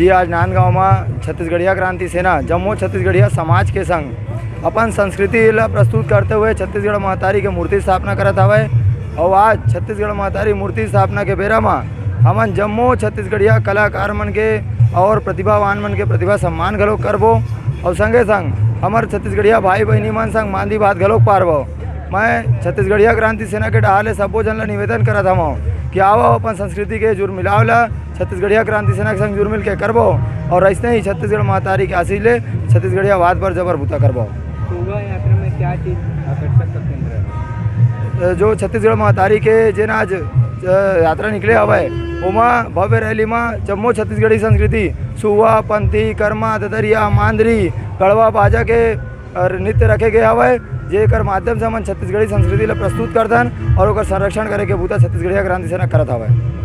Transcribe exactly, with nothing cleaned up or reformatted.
जी, आज नांदगांव म छत्तीसगढ़िया क्रांति सेना जम्मो छत्तीसगढ़िया समाज के संग अपन संस्कृति ल प्रस्तुत करते हुए छत्तीसगढ़ महतारी के मूर्ति स्थापना करत हवय। अउ आज छत्तीसगढ़ महतारी मूर्ति स्थापना के बेरा म हमन जम्मो छत्तीसगढ़िया कलाकार मन के और प्रतिभावान मन के प्रतिभा सम्मान घलो करबो। अउ संगे संग हमर छत्तीसगढ़िया भाई बहिनी मन संग मांदी भात घलो पारबो। मैं छत्तीसगढ़िया क्रांति सेना के डहार ले सब्बो झन ल निवेदन करत हवं कि आवव, अपन संस्कृति के जुर्मिलाव ल छत्तीसगढ़िया क्रांति सेना के संग जुड़ मिल के करबो और अइसने ही छत्तीसगढ़ महतारी के आशीष ले छत्तीसगढ़िया वाद पर जबर बूता करबो। शोभा यात्रा में क्या चीज आकर्षक का केंद्र है? जो छत्तीसगढ़ महतारी के जेन आज, अ, यात्रा निकले हवय, ओमा भव्य रैली म जम्मो छत्तीसगढ़ी संस्कृति, सुआ, पंथी, करमा, ददरिया, मांदरी, गड़वा बाजा के और नृत्य रखे गए हवय, जेकर माध्यम से हमन छत्तीसगढ़ी संस्कृति ला प्रस्तुत करथन और ओकर संरक्षण करे के बूता छत्तीसगढ़िया क्रांति सेना करत हवय।